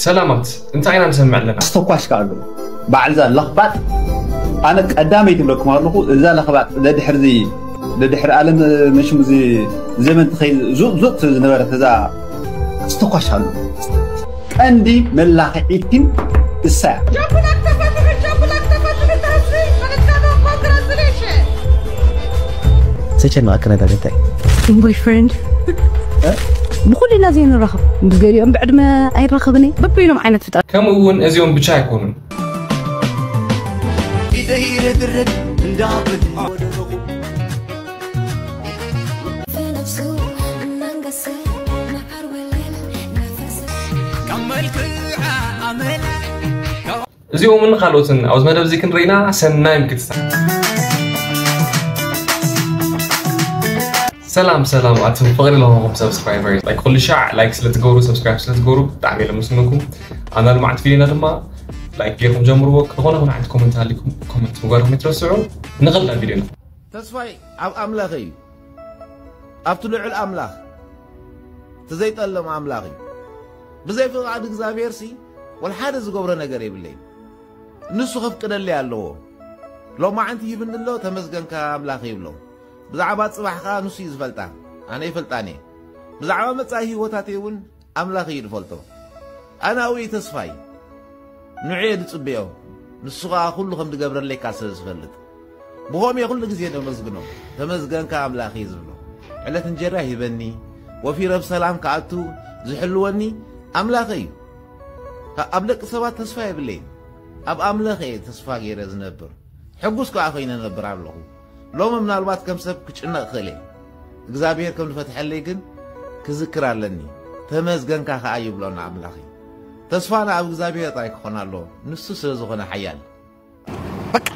ሰላማት፣ እንታይ ኢና ንሰምዕ ኣለና? ኣስተኳሽ ከኣ ኣለዉ። በዓል እዛ ለኽባጥ፣ ኣነ ቀዳመይቲ እብለኩም ኣለኹ፣ እዛ ለኽባጥ ደድሕርዚ፣ ደድሕሪ ኣለም መሽም እዚ ዘመን ትኸይድ ዙቕ ዙቕ ዝነበረት እዛ ኣስተኳሽ ኣለዉ። ቀንዲ መላኽዒት ግን እሳ እያ። ጃምቡላክ ተፈትሑ፣ ጃምቡላክ ተፈትሑ፣ ታስሪ፣ ፈለጥካ ዶ? ኮንግራቹሌሽን። ሰቸን ማእከናታ እንታይ? ቦይፍሬንድ። ብኹሉ ኢና ዘይንራኸብ። ምስ ገሊኦም ብዕድመ ኣይራኸብን እየ። በበይኖም ዓይነት ፍጥረት። ከምኡ እውን እዚኦም ብቻ ኣይኮኑን። እዚኦምን ካልኦትን ኣብዚ መደብ እዚ ክንርኢና ሰናይ ምክትታል። ሰላም ሰላም ኣቱም ፍቕሪ ለሆንኩም ሰብስክራይበር፣ ላይክ ኩሉ ሻዕ ላይክ ስለትገብሩ፣ ሰብስክራይብ ስለትገብሩ ብጣዕሚ እየ ለመስግነኩም። ኣብ ናይ ልምዓት ቪድዮና ድማ ላይክ ጌርኩም ጀምርዎ። ዝኾነ ይኹን ዓይነት ኮመንት ሃሊኩም ኮመንት ምግባርኩም ኣይትረስዑ። ንቐዳም ቪድዮና። ተስፋይ ኣብ ኣምላኽ እዩ፣ ኣብቲ ልዑል ኣምላኽ፣ እቲ ዘይጠልም ኣምላኽ እዩ። ብዘይ ፍቓድ እግዚኣብሔር ሲ ወላ ሓደ ዝገብሮ ነገር የብለይን። ንሱ ከፍቅደለይ ኣለዎ። ሎማዓንቲ ሂብኒ ኣሎ፣ ተመስገንካ ኣምላኽ ይብሎ። ብዛዕባ ጽባሕ ከኣ ንሱ እዩ ዝፈልጣ፣ ኣነ ይፈልጣን እየ። ብዛዕባ መጻኢ ህይወታተይ እውን ኣምላኽ እዩ ዝፈልጦ። ኣነ ኣብኡ እዩ ተስፋይ። ንዑ እየ ዝጽበዮ፣ ንሱ ኸኣ ኩሉ ከም ዝገብረለይ እካ ስለ ዝፈልጥ። ብኸምኡ እየ ኩሉ ግዜ ዘመስግኖ። ተመስገንካ ኣምላኽ እዩ ዝብሎ። ዕለት እንጀራ ሂበኒ፣ ወፊረ ብሰላም ክኣቱ ዝሕልወኒ ኣምላኸይ እዩ። ካብ ኣብ ደቂ ሰባት ተስፋ የብለይን። ኣብ ኣምላኽ እየ ተስፋ ገይረ ዝነብር። ሕጉስ ከኣ ኮይነ እነብር ኣለኹ። ሎሚ ምናልባት ከም ሰብ ክጭነቕ እኽእል እየ። እግዚኣብሔር ከም ዝፈትሐለይ ግን ክዝክር ኣለኒ። ተመስገንካ ከኣ ይብሎ ንኣምላኸይ። ተስፋና ኣብ እግዚኣብሔር ጥራይ ክኾን ኣለዎ፣ ንሱ ስለ ዝኾነ ሓያል። በቃ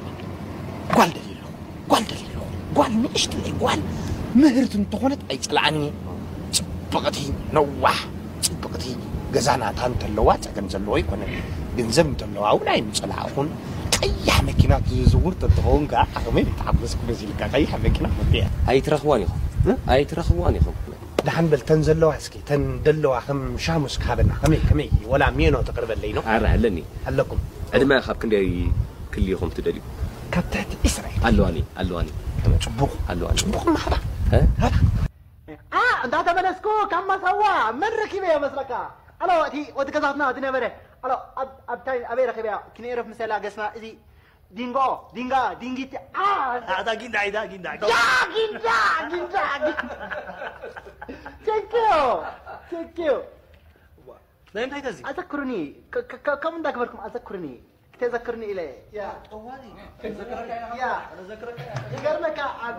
ጓል ደልየ ኣለኹ፣ ጓል ደልየ ኣለኹ። ጓል ንእሽተይ ጓል ምህርቲ እንተኾነት ኣይጸልኣን እየ። ጽብቕቲ ነዋሕ ጽብቕቲ ገዛ ናታ እንተለዋ ጸገም ዘለዎ ኣይኮነን። ገንዘብ እንተለዋ እውን ኣይምጸላእኹን። ቀያሕ መኪና ትዝውር ተትኸውን ከኣ ዓቕመይ ምተሓጎስኩ መሲልካ። ቀያሕ መኪና መጥያ። ኣይትረኽቧን ኢኹም። እ? ኣይትረኽቧን ኢኹም። ደሓን በል፣ ተን ዘለዋ እስኪ፣ ተን ደለዋ ከም ሻሙስ ክሃበና። ከመይ፣ ከመይ፣ ወላ ሜኖ ተቕርበለይ ነው? ኣረ፣ ኣለኒ። ኣለኩም። ዕድመ ካብ ክንደይ ክልኢኹም ትደልዩ? ካብ ትሕቲ ዒስራ እዩ። ኣለዋኒ፣ ኣለዋኒ። ከመይ? ጽቡቕ። ኣለዋኒ። ጽቡቕ ማህባ። እ? ሃባ። ኣ፣ እንዳተመለስኩ ካብ ማሳዋ መን ረኪበዮ መስለካ? ኣሎ፣ እቲ ወዲ ገዛትና ዝነበረ። ኣሎ፣ ኣብ፣ ኣብ ታይ፣ ኣበይ ረኺበያ? ክንኤረፍ ምሰላ ገስና፣ እዚ ዲንጎ፣ ዲንጋ፣ ዲንጊት፣ ኣ! ኣታ ጊንዳ፣ ኢዳ ጊንዳ። ያ፣ ጊንዳ፣ ጊንዳ፣ ጊንዳ። Thank you፣ thank you። ናይ እንታይ ተዚ? ኣዘክሩኒ፣ ከ-፣ ከ-፣ ከ-፣ ከምኡ እንዳገበርኩም ኣዘክሩኒ። ክተዘክርኒ ኢለ። ያ። ጠዋሊ። ያ። ይገርመካ፣ ኣብ፣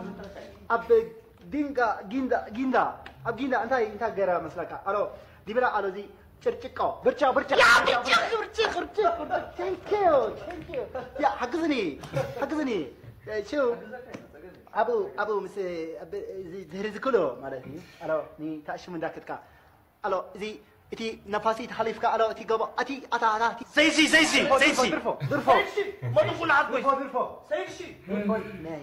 ኣብ ዲንጋ፣ ጊንዳ፣ ጊንዳ፣ ኣብ ጊንዳ እንታይ፣ እንታይ ገይራ መስለካ? ኣሎ፣ ዲብላ፣ ኣሎ፣ እዚ ጭርጭቆ፣ ብርጫ፣ ብርጫ፣ ያ፣ ብርጫ፣ ብርጫ፣ ብርጫ፣ ብርጫ፣ ብርጫ። Thank you፣ thank you። ያ፣ ሓግዝኒ፣ ሓግዝኒ። እ፣ ሽው፣ ኣብኡ፣ ኣብኡ ምስ፣ ኣብ፣ እዚ ድህሪ ዝክሎ ማለት እዩ። ኣሎ፣ ኒ ታሽሙ እንዳከትካ። ኣሎ፣ እዚ፣ እቲ ነፋሲት ሓሊፍካ፣ ኣሎ፣ እቲ ጎቦ፣ እቲ፣ ኣታ፣ ኣታ፣ እቲ ዘይሲ፣ ዘይሲ፣ ድርፎ፣ ዘይሲ። ድርፎ፣ ድርፎ፣ ድርፎ። ዘይሲ፣ መኑ ኩሉ ዓድ ኮይሲ። ድርፎ፣ ድርፎ። ዘይሲ። ድርፎ፣ ናይ።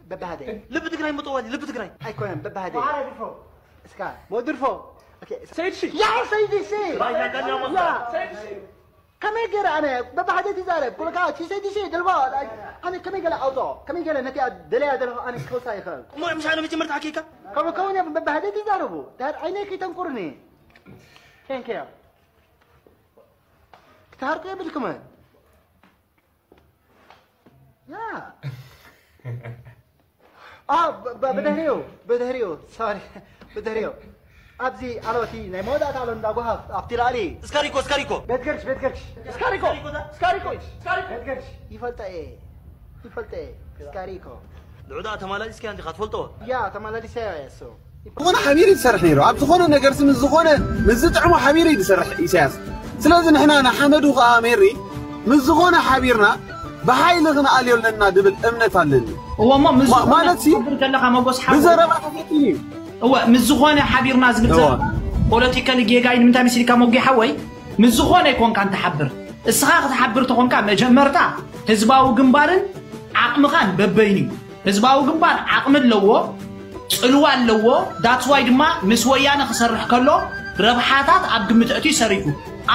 በባህደ። ልቢ ትግራይ ምጠዋሊ፣ ልቢ ትግራይ። ኣይኮነን፣ በባህደ። ማዕረ ድርፎ። እስካ፣ ሞ ድርፎ። ኦኬ፣ እስ-፣ ሰይድ ሺ። ያ፣ ሰይድ ሺ። ባይና ጋኛ ሞሳ። ያ። ሰይድ ሺ። ከመይ ገይረ ኣነ በባህደ ትዛረብ? ኩልካ፣ እቲ ሰይድ ሺ፣ ድልቦ። ኣነ ከመይ ገለ ኣውፅኦ? ከመይ ገለ ነቲ ደለያ ዘለኹ ኣነ ክኸውሳ ይኽእል? እሞ፣ ምሽ ኣነ መጀመርታ ሓኪካ? ከምኡ ከውን እዮም በባህደ ትዛረቡ። ድሕር ዓይነይ ከይተንቁርኒ። Thank you። ክትሃርቁ የብልኩምን። ያ። ኣ፣ ብ-፣ ብ-፣ ብድሕሪኡ፣ ብድሕሪኡ፣ ሶሪ፣ ብድሕሪኡ። ኣብዚ ኣሎ እቲ ናይ መወዳእታ ኣሎ እንዳ ጓሃፍ፣ ኣብቲ ላዕሊ። እስካሪኮ፣ እስካሪኮ። ቤት ገርሽ፣ ቤት ገርሽ። እስካሪኮ፣ እስካሪኮ። እስካሪኮ፣ እስካሪኮ። ቤት ገርሽ፣ ይፈልጦ እየ፣ ይፈልጦ እየ። እስካሪኮ። ልዑዳ ተማላሊስካ እንዲኻ ትፈልጦ? ያ፣ ተማላሊሰ እየ እሱ። ዝኾነ ሓቢሩ እዩ ዝሰርሕ ነይሩ። ኣብ ዝኾነ ነገር ምስ ዝኾነ፣ ምስ ዝጥዕሞ ሓቢሩ እዩ ዝሰርሕ ኢሳያስ። ስለዚ ንሕና ንሓመዱ ከኣ ሜሪ ምስ ዝኾነ ሓቢርና ብሓይሊ ክንኣልዮ ኣለና ዝብል እምነት ኣለኒ። እወ፣ እሞ ምስ ማ-፣ ዝኾነ ማለት ሲ፣ ክትሓብር ከለኻ መጎስ ሓጎስ ብዘረባ ተፈቲኑ እዩ። እወ፣ ምስ ዝኾነ ሓቢርና ዝብል እወ። ዘረባ ፖለቲካሊ ጌጋ እዩ። ንምንታይ መሲልካ መጉ ሓወይ? ምስ ዝኾነ ይኮንካ እንትሓብር። እስኻ ክትሓብር ተኾንካ መጀመርታ ህዝባዊ ግንባርን ዓቕምኻን በበይኑ እዩ። ህዝባዊ ግንባር ዓቕሚ ኣለዎ፣ ጽልዋ ኣለዎ። That's why ድማ ምስ ወያነ ክሰርሕ ከሎ ረብሓታት ኣብ ግምት ኣእትዩ ሰሪሑ።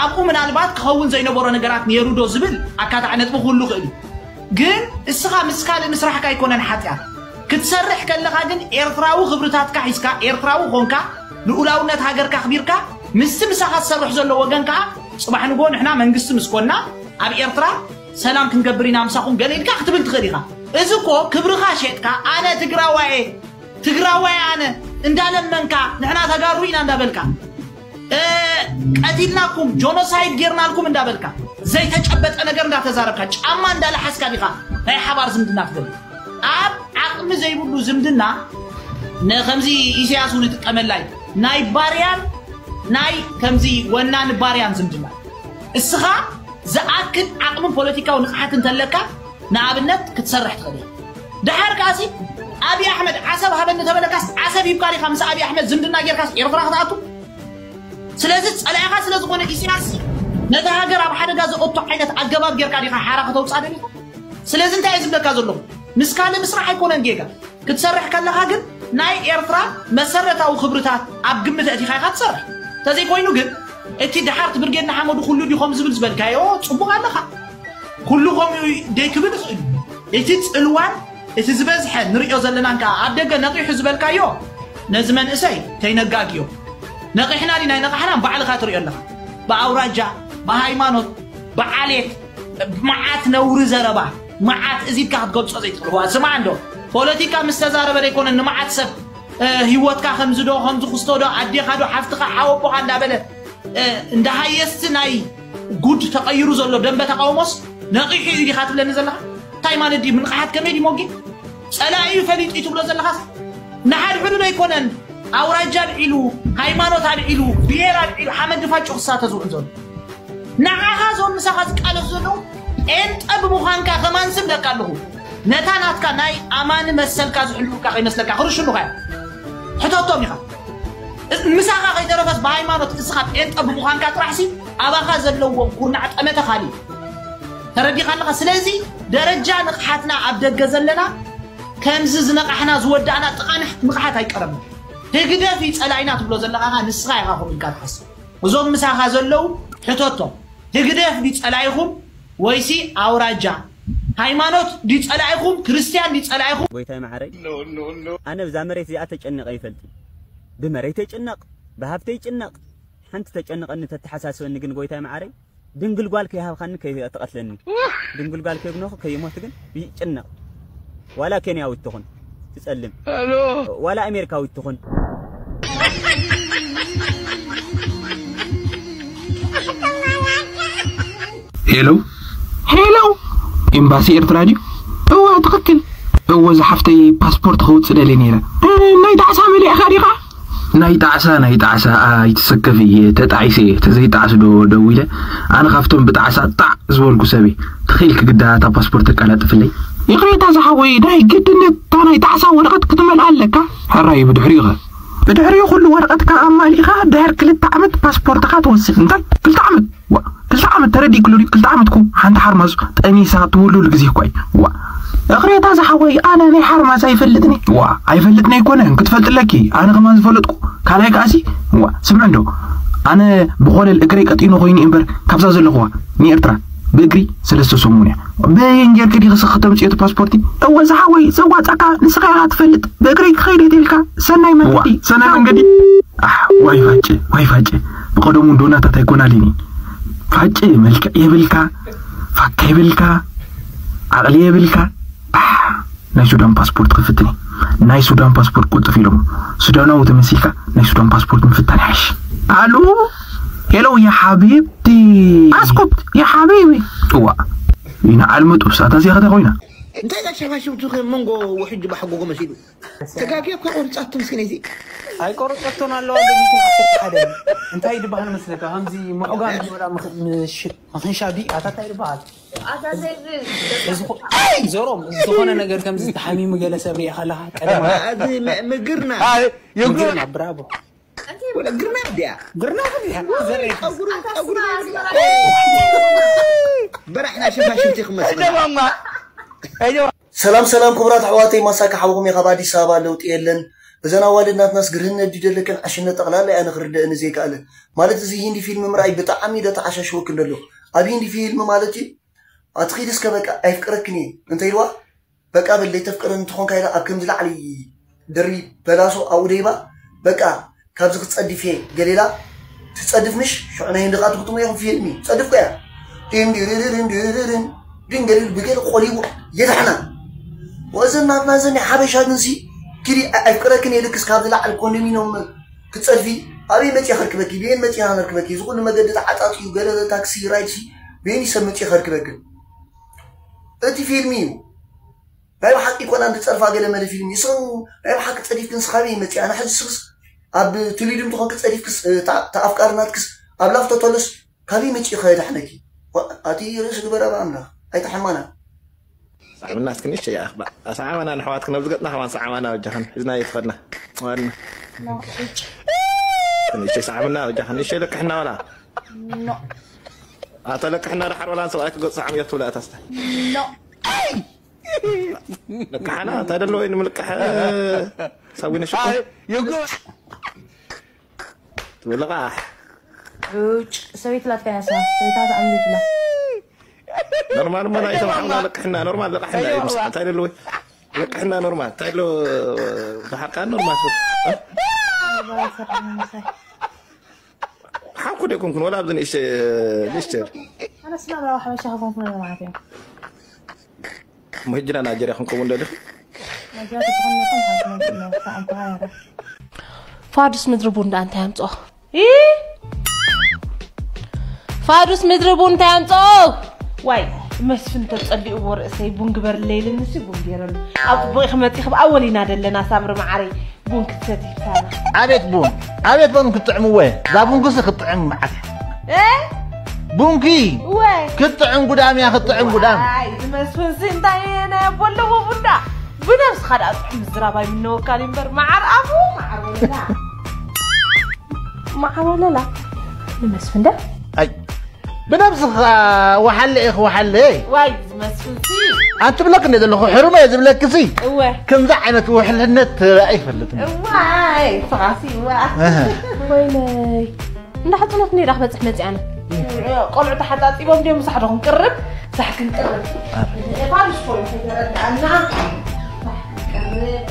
ኣብኡ ምናልባት ክኸውን ዘይነበሮ ነገራት ነይሩ ዶ ዝብል ኣካታዕ ነጥቢ ክህሉ ይኽእል እዩ። ግን እስኻ ምስ ካልእ ምስራሕካ ኣይኮነን ሓጢኣት። ክትሰርሕ ከለኻ ግን ኤርትራዊ ክብርታትካ ሒዝካ፣ ኤርትራዊ ኾንካ፣ ልኡላውነት ሃገርካ ኣኽቢርካ፣ ምስቲ ምሳኻ ዝሰርሕ ዘሎ ወገን ከኣ ጽባሕ ንግሆ ንሕና መንግስቲ ምስ ኮንና ኣብ ኤርትራ ሰላም ክንገብር ኢና ምሳኹም ገለ ኢልካ ክትብል ትኽእል ኢኻ። እዚ እኮ ክብርኻ ሸጥካ፣ ኣነ ትግራዋይ እየ፣ ትግራዋይ ኣነ እንዳለመንካ፣ ንሕና ተጋሩ ኢና እንዳበልካ፣ እ፣ ቀቲልናኩም፣ ጆኖሳይድ ጌርናልኩም እንዳበልካ፣ ዘይተጨበጠ ነገር እንዳተዛረብካ፣ ጫማ እንዳለሓስካ ዲኻ ናይ ሓባር ዝምድና ትገብር? ኣብ ዓቕሚ ዘይብሉ ዝምድና፣ ን-፣ ከምዚ ኢሳያስ እውን ይጥቀመላ እዩ። ናይ ባርያን ናይ ከምዚ ወናኒ ባርያን ዝምድና። እስኻ ዝኣክል ዓቕምን ፖለቲካዊ ንቕሓት እንተለካ፣ ንኣብነት ክትሰርሕ ትኽእል ኢኻ። ደሓር ከኣሲ ኣብይ ኣሕመድ ዓሰብ ሃበኒ ተበለካስ፣ ዓሰብ ሂብካ ዲኻ ምስ ኣብይ ኣሕመድ ዝምድና ጌርካስ ኤርትራ ክትኣቱ? ስለዚ ጸላኢኻ ስለ ዝኾነ ኢሳያስ፣ ነታ ሃገር ኣብ ሓደጋ ዘእቱ ዓይነት ኣገባብ ጌርካ ዲኻ ሓራ ከተውጽኣ ደሊኻ? ስለዚ እንታይ እየ ዝብለካ ዘለኹ? ምስ ካልእ ምስራሕ ኣይኮነን ጌጋ። ክትሰርሕ ከለኻ ግን ናይ ኤርትራ መሰረታዊ ክብርታት ኣብ ግምት ኣእቲኻ ኢኻ ትሰርሕ። እንተዘይኮይኑ ግን እቲ ደሓር እቲ ብርጌድ ንሓመዱ ኩሉ ድዩ ከም ዝብል ዝበልካዮ ጽቡቕ ኣለኻ። ኩሉ ከምኡ ደይክብል ይኽእል እዩ። እቲ ጽልዋን እቲ ዝበዝሐ ንርእዮ ዘለናን ከኣ ኣብ ደገ ነቒሑ ዝበልካዮ ነዚ መንእሰይ ተይነጋግዮ። ነቒሕና ድና ኣይነቓሕናን ባዕልኻ ትርእዮ ኣለኻ። ብኣውራጃ፣ ብሃይማኖት፣ ብዓሌት፣ መዓት ነውሪ ዘረባ፣ መዓት እዚ ኢልካ ክትገልጾ ዘይትኽእል። ዋ፣ ስማዕ እንዶ፣ ፖለቲካ ምስ ተዛረበ ደይኮነ ንመዓት ሰብ፣ እ፣ ህይወትካ ከምዚ ዶ፣ ከምዚ ክስቶ ዶ፣ ኣዴኻ ዶ፣ ሓፍትኻ፣ ሓወቦኻ እንዳበለ፣ እ፣ እንዳ ሃየስቲ ናይ ጉድ ተቐይሩ ዘሎ ደንበ ተቃውሞስ ነቒሑ እዩ ዲኻ ትብለኒ ዘለኻ? እንታይ ማለት ድዩ? ምንቕሓት ከመይ ድዩ ሞጌ? ጸላኢ እዩ ፈሊጡ እዩ ትብሎ ዘለኻስ? ንሓድሕዱ ዶ ኣይኮነን ኣውራጃ ኣልዒሉ፣ ሃይማኖት ኣልዒሉ፣ ብሄር ኣልዒሉ፣ ሓመድ ድፋጭ ክሳተ ዝውዕል ዘሎ? ንዓኻ እዞም ምሳኻ ዝቃለሱ ዘለዉ ጴንጠ ብምዃንካ ከማን ስም ደቃ ኣለኹ። ነታ ናትካ ናይ ኣማኒ መሰልካ ዝሕልውካ ከይመስለካ ክርሽኑኻ እዮም። ሕተቶም ኢኻ። እስ-፣ ምሳኻ ከይተረፈስ ብሃይማኖት እስኻ ጴንጠ ብምዃንካ ጥራሕሲ ኣባኻ ዘለዎም ኩርናዕ ጠመተ ካልእ እዩ። ተረዲኻ ኣለኻ? ስለዚ ደረጃ ንቕሓትና ኣብ ደገ ዘለና ከምዚ ዝነቓሕና ዝወዳእና ጥቓ ንሕ-፣ ንቕሓት ኣይቀረብን። ህግደፍ እዩ ጸላኢና ትብሎ ዘለኻ ንስኻ ኢኻ ከምኡ ኢልካ ትሓስብ። እዞም ምሳኻ ዘለዉ ሕተቶም። ህግደፍ ድዩ ጸላኢኹም ወይሲ ኣውራጃ? ሃይማኖት ድዩ ጸላኢኹም? ክርስትያን ድዩ ጸላኢኹም? ጎይታይ መዓረይ፣ ኣነ ብዛ መሬት እዚኣ ተጨንቐ ይፈልጥን። ብመሬት ይጭነቕ፣ ብሃብተ ይጭነቕ፣ ሓንቲ ተጨንቐኒ ተተሓሳስበኒ ግን ጎይታይ መዓረይ፣ ድንግል ጓል ከይሃብኻኒ ከይትቐትለኒ። ድንግል ጓል ከይብነኹ ከይሞት ግን ይጭነቕ። ዋላ ኬንያዊት ትኹን ትጸልም፣ ዋላ ኣሜሪካዊት ትኹን። ሄሎ፣ ሄሎ፣ ኤምባሲ ኤርትራ ድዩ? እወ፣ ትኽክል። እወ፣ ዝሓፍተይ ፓስፖርት ከውጽእ ደልየ ነይረ። እ፣ ናይ ጣዕሳ መሊእኻ ዲኻ? ናይ ጣዕሳ፣ ናይ ጣዕሳ ኣይትሰከፊ፣ እየ ተጣዒሰ እየ። ተዘይጣዕስ ዶ ደዊለ? ኣነ ካብቶም ብጣዕሳ ጣዕ ዝበልኩ ሰብ እየ። ተኽኢልኪ ግዳ እታ ፓስፖርት ተቀላጥፍለይ። ይቕሬታ ዝሓወይ፣ ናይ ግድነት እታ ናይ ጣዕሳ ወረቐት ክትመልኣ ኣለካ። ሕራይ ብድሕሪኡ ኸ? ብድሕሪኡ ኩሉ ወረቐትካ ኣማሊእኻ ድሕር ክልተ ዓመት ፓስፖርትኻ ትወስድ። እንታይ? ክልተ ዓመት? ዋ፣ ክልተ ዓመት ተረዲእክሉ ድዩ? ክልተ ዓመት እኮ ሓንቲ ሓርማዝ ጠኒሳ ትውልሉ ግዜ እኳ እዩ። ዋ፣ እኽሬታ ዝሓወይ፣ ኣነ ናይ ሓርማዝ ኣይፈልጥን እየ። ዋ፣ ኣይፈልጥን ኣይኮነን፣ ክትፈልጥ ኣለኪ። ኣነ ከማን ዝፈለጥኩ፣ ካልኣይ ከኣሲ፣ ዋ፣ ስምዕ እንዶ፣ ኣነ ብኾለል እግረይ ቀጢኑ ኮይኑ እምበር፣ ካብዛ ዘለኹዋ ንኤርትራ ብእግሪ ሰለስተ ሰሙን እያ። በየን ጌርኪ ዲኺ ስኺ ተምጽዮ እቲ ፓስፖርቲ? እወ ዝሓወይ፣ ዘዋጻካ ንስኻ ኢኻ ትፈልጥ። ብእግረይ ክኸይድ እየ ኢልካ፣ ሰናይ መንገዲ። ዋ፣ ሰናይ መንገዲ? ኣሕ፣ ዋይ ፋጨ፣ ዋይ ፋጨ። ብቐደሙ እንዶ ናታት ኣይኮናልን እዩ። ፋጨ፣ መልክዕ የብልካ፣ ፋካ የብልካ፣ ዓቕሊ የብልካ። ኣሕ፣ ናይ ሱዳን ፓስፖርት ክፍትን እዩ። ናይ ሱዳን ፓስፖርት ቅልጡፍ ኢሎም። ሱዳናዊ ተመሲልካ ናይ ሱዳን ፓስፖርት ምፍታን ይሓይሽ። ኣሉ፣ ሄሎ፣ ያ ሓቢብቲ። ኣስኩት፣ ያ ሓቢቢ። እዋ፣ ኢና ዓልመጡ፣ ሳታ እዚኣ ኸታ ኮይና። እንታይ እዛ ሸፋሽፍቲ ከ መንጎ ውሕጅ ባሕጎጎ መሲሉ? ተጋግየ እኮ ቆርጻቶ ምስኪነይቲ። ኣይቆረጸቶን ኣለዋ፣ ደጊትን ዓሰርተ ሓደ። እንታይ ድበሃል መስለካ? ከምዚ ምዑጋን ዝበላ ምኽ-፣ ምሽ-፣ ምኽንሻብ ድዩ? ኣታ እንታይ ድበሃል? ኣታ ዘይብ-፣ እዚ ኾ-፣ ኣይ! ዘሮም፣ ዝኾነ ነገር ከምዚ ተሓሚሙ ገለ ሰብ ሪኤኻ ኣለኻ? ቀደም። ኣዚ ም-፣ ምግርና። ኣይ፣ ይግርና። ምግርና፣ ብራቮ። ወላ ግርና ድያ? ግርና ድያ? ዘሬ። ጸጉሪ፣ ኣታ ጸጉሪ ስማ፣ ዘይብላ። ስማ። በራሕና ሸፋሽፍቲ ክመስል። እጆ ማማ። እጆ። ሰላም ሰላም ክቡራት ኣሕዋተይ፣ ማሳካ ሓውኹም እየ ካብ ኣዲስ ኣበባ። ለውጢ የለን፣ እዘን ኣዋልድ ናትናስ ግርህን ነዲደለክን ዓሽነት ጠቕላላ እያ ንኽርደእኒ ዘይከኣለ። ማለት እዚ ሂንዲ ፊልም ምርኣይ ብጣዕሚ እዩ ዶ ተዓሻሽወክን ዘሎ። ኣብ ሂንዲ ፊልም ማለት እዩ ኣትኺድ እስከ በቃ ኣይፍቅረክን እየ እንተ ኢልዋ በቃ በል ዘይተፍቅረን እንተኾንካ ኢላ ኣብ ከምዚ ላዕሊ ደሪ በላሶ ኣብኡ ደይባ በቃ ካብዚ ክጸድፍ እየ ገሌላ ትጸድፍ ምሽ ሽዑ ናይ ህንዲ ቃ ትክትሞ ኢኹም ፊልም እዩ ጸድፍካ እያ ድንድርርንድርርን ድንገሊል ብገል ቆሊቡ የታሕና ወዘን ናትና ዘን ሓበሻ ግንሲ ኪዲ ኣይፍቅረክን የልክስ ካብ ዝለዓል ኮንዶሚኖም ክትጸድፊ ኣበይ መጽእ ከርክበኪ ብየን መጽእ ከርክበኪ እዚ ኩሉ መገዲ ተዓጻጽዩ ገለ ታክሲ ራይድሲ ብየን ይሰብ መጽእ ከርክበክን እቲ ፊልም እዩ ናይ ብሓቂ ኮላ እንትጸድፋ ገለ መለ ፊልም እዩ ስቕ ናይ ብሓቂ ጸዲፍክን ስኻበይ መጽእ ኣነ ሕዚ ስክስ ኣብ ትሊድም ትኾንክ ጸዲፍክስ ተኣፍቃሪ ናትክስ ኣብ ላፍቶ ተሎስ ካበይ መጺኡ ከየድሕነኪ ኣቲ ርእሲ ግበራ ብኣምላኽ ኣይተሐማና ሳዕምና እስኪ ንእሽተይ ይኣ እባ ኣስዓማና ንኣሕዋትክን ኣብዚ ገጽና ከማን ሰዓማና በጃኽን ሒዝናዮ ትኸድና ዋልና ንእሽተይ ሰዓምና በጃኽን ንእሽተይ ለቅሕና ዋላ ኣተ ለቅሕና ደሓር ዋላ ሰብኣይ ክገጽ ሰዓም እያ ትብላ እታ ስተ ለቅሓና እንታይ ደለዎ ንምልቅሕ ሳዊነ ሽኮር ትብልቓ ዑጭ ሰበይቲ ላትካ ያሳ ሰበይታ ተኣምልትላ ኖርማል እሞ ናይ ተባዕና ለቅሕና ኖርማል ለቅሕና እዩ ምስ እንታይ ደለዎ ለቅሕና ኖርማል እንታይ ደሎ ብሓቃ ኖርማል ሓኩ ደይኮንኩን ወላ ኣብዚ ንእሽተ ንእሽተ ኣነስ ናብራዊ ሓበሻ ክኾንኩ ማለት እዮም እሞ ሕጂ ና ናይጀርያ ክንከውን ደሊ ናይጀርያ ተኾነኩም ሓንቲ ነገር ነው ሰዓም ተሃራ ፋዱስ ምድሪ ቡንዳ እንታይ ኣምፅኦ ፋዱስ ምድሪ ቡን እንታይ ኣምፅኦ ዋይ መስፍን ተጸሊእዎ ርእሰይ ቡን ግበርለይ ኢልንሲ ቡን ገይረሉ ኣብ ጽቡቕ ክመጺ ክብ ኣወሊና ደለና ሳምሪ መዓረይ ቡን ክትሰቲ ይብታና ኣቤት ቡን ኣቤት ቡን ክትጥዕምዎ እዛ ቡንኩሲ ክትጥዕም መዓት እ ቡንኪ ወይ ክትጥዕም ጉዳም እያ ክትጥዕም ጉዳም ኣይ ዝመስፍንሲ እንታይ ናይ ኣቦ ኣለዎ ቡንዳ ብነብስኻ ደኣ ጥዑም ምዝራብ ኣይምነወካል እምበር መዓር ኣፉ መዓር ወለላ መዓር ወለላ ንመስፍን ደ ኣይ ብነብስኻ ወሓለ ኢኺ ወሓለ ዋይ ዝመስፍንሲ ኣንት ብለክ እንደ ዘለኹ ሕሩመ እየ ዝብለክሲ እወ ከምዚ ዓይነት ውሕልነት ተራእ ይፈልጥ እዋይ ስኻሲ እዋ እህ። ወይለይ እንዳ ሓፅኖት እንዲዳ ክበፅሕ መፅኣነ ቆልዑ ተሓጣጢቦም ድዮም ምሳሕ ዶ ክንቅርብ ሳሕ ክንቅርብ ፋሪስ ኮይኑ ከይተረድኣና ሳሕ ክንቅርብ